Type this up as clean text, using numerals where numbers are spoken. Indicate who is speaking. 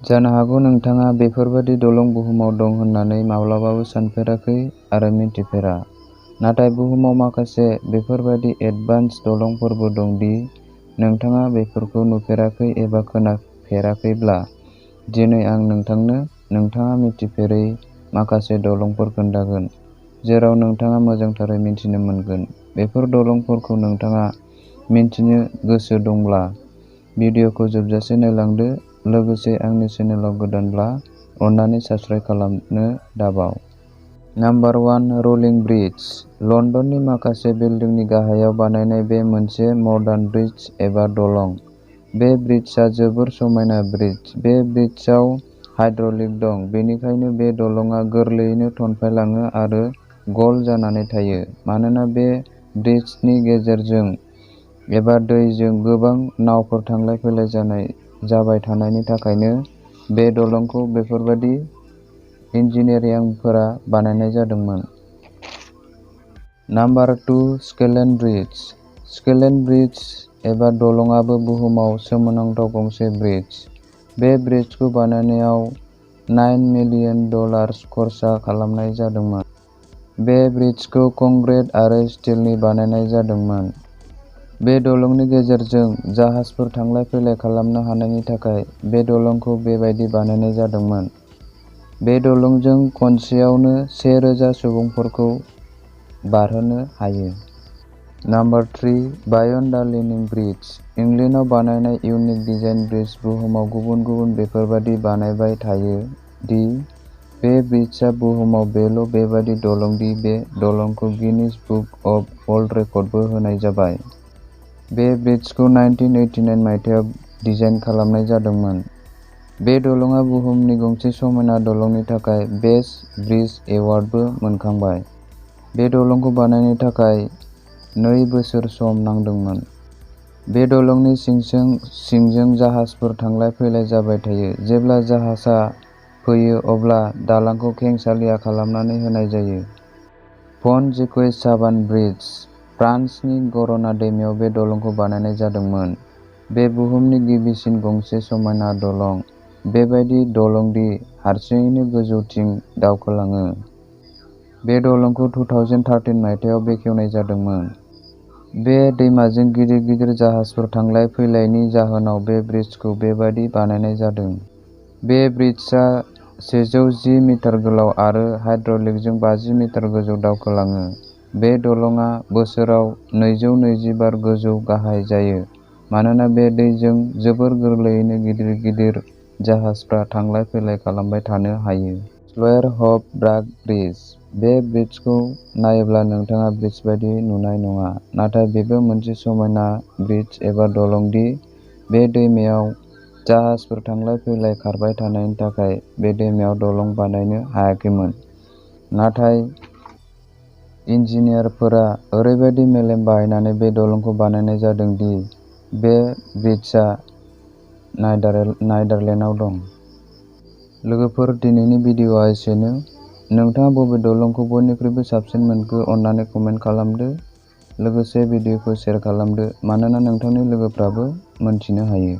Speaker 1: जानो हागौ नोंथाङा बेफोरबादि दलं बुहुमाव दं होननानै माब्लाबाबो सानफेराखै आरो मिन्थिफेरा। नाथाय बुहुमाव माखासे बेफोरबादि एडभान्स दलंफोरबो दं दि नोंथाङा बेफोरखौ नुफेराखै एबा खोनाफेराखैब्ला, दिनै आं नोंथांनो नोंथाङा मिथिफेरै माखासे दलंफोर खोन्थागोन, जेराव नोंथाङा मोजांथारै मिथिनो मोनगोन। बेफोर दलंफोरखौ नोंथाङा मिन्थिनो गोसो दंब्ला, भिडिअखौ जोबजासे नायलांदो। लोगोसे आंनि चेनेलाव गोदानब्ला अन्नानै साबस्क्राइब खालामनो दाबाव। Number 1 rolling bridge. लन्दननि माखासे बिल्डिंनि गाहायाव बानायनाय बे मोनसे मडार्न ब्रिज एबा दलं। बे ब्रिजआ जोबोर समायना ब्रिज। बे ब्रिजआव हाइड्र'लिक दं, बेनिखायनो बे दलंआ गोरलैयैनो थनफायलाङो आरो गल जानानै थायो। मानोना बे ब्रिजनि गेजेरजों एबा दैजों गोबां नावफोर थांलाय-फैलाय जाबाय थानायनि थाखायनो बे दलंखौ बेफोरबादि इन्जिनियारिंफोरा बानायनाय जादोंमोन। Number 2 scalene bridge. Scalene bridge एबा दलंआबो बुहुमाव सोमोनांथाव गंसे ब्रिज। बे ब्रिजखौ बानायनायाव $9 मिलियन खर्सा खालामनाय जादोंमोन। बे ब्रिजखौ कंक्रिट आरो स्टिलनि बानायनाय जादोंमोन। बे दलंनि गेजेरजों जाहाजफोर थांलाय-फैलाय खालामनो हानायनि थाखाय बे दलंखौ बेबायदि बानायनाय जादोंमोन। बे दलंजों खनसेयावनो 1,000 सुबुंफोरखौ बारहोनो हायो। नाम्बार 3 बायन दा लिनिं ब्रिज। इंलेन्डआव बानायनाय इउनिक डिजाइन ब्रिज। बुहुमाव गुबुन गुबुन बेफोरबादि बानायबाय थायो दि बे ब्रिजआ बुहुमाव बेबादि दलं दि बे दलंखौ गिनिस बुक अफ वर्ल्ड रेकर्डबो होनाय जाबाय। बे ब्रिजखौ 1989 मायथाइयाव डिजाइन खालामनाय जादोंमोन। बे दलंआ बुहुमनि गंसे समायना दलंनि थाखाय बेस्ट ब्रिज एवार्डबो मोनखांबाय। बे दलंखौ बानायनो थाखाय 2 बोसोर सम नांदोंमोन। बे दलंनि सिंजों जाहाजफोर थांलाय-फैलाय जाबाय थायो। जेब्ला जाहाजआ फैयो अब्ला दालांखौ खेंसालिया खालामनानै होनाय जायो। Pont Jacques Chaban bridge. फ्रान्सनि गर'ना दैमायाव बे दलंखौ बानायनाय जादोंमोन। बे बुहुमनि गिबिसिन गंसे समायना दलं। बेबादि दलं दि हारसिङैनो गोजौथिं दावखोलाङो। बे दलंखौ 2013 मायथाइयाव बेखेवनाय जादोंमोन। बे दैमाजों गिदिर गिदिर जाहाजफोर थांलाय-फैलायनि जाहोनाव बे ब्रिजखौ बेबादि बानायनाय जादों। बे ब्रिजआ 110 मिटार गोलाव आरो हाइड्र'लिकजों 50 मिटार गोजौ दावखोलाङो। बे दलंआ बोसोराव 220 बार गोजौ-गाहाय जायो, मानोना बे दैजों जोबोर गोरलैयैनो गिदिर गिदिर जाहाजफोरा थांलाय-फैलाय खालामबाय थानो हायो। स्ल'एर हफ ब्राक ब्रिज। बे ब्रिजखौ नायोब्ला नोंथाङा ब्रिज बायदि नुनाय नङा, नाथाय बेबो मोनसे समायना ब्रिज एबा दलं दि बे दैमायाव जाहाजफोर थांलाय-फैलाय खारबाय थानायनि थाखाय बे दैमायाव दलं बानायनो हायाखैमोन। नाथाय इन्जिनियारफोरा ओरैबायदि मेलेम बाहायनानै बे दलंखौ बानायनाय जादों दि बे ब्रिजआ नाइडारलेन्डआव दं। लोगोफोर, दिनैनि भिडिअ'आ एसेनो। नोंथाङा बबे दलंखौ बयनिख्रुइबो साबसिन मोनखो अन्नानै कमेन्ट खालामदो। लोगोसे भिडिअ'खौ शेयार खालामदो, मानोना नोंथांनि लोगोफोराबो मोनथिनो हायो।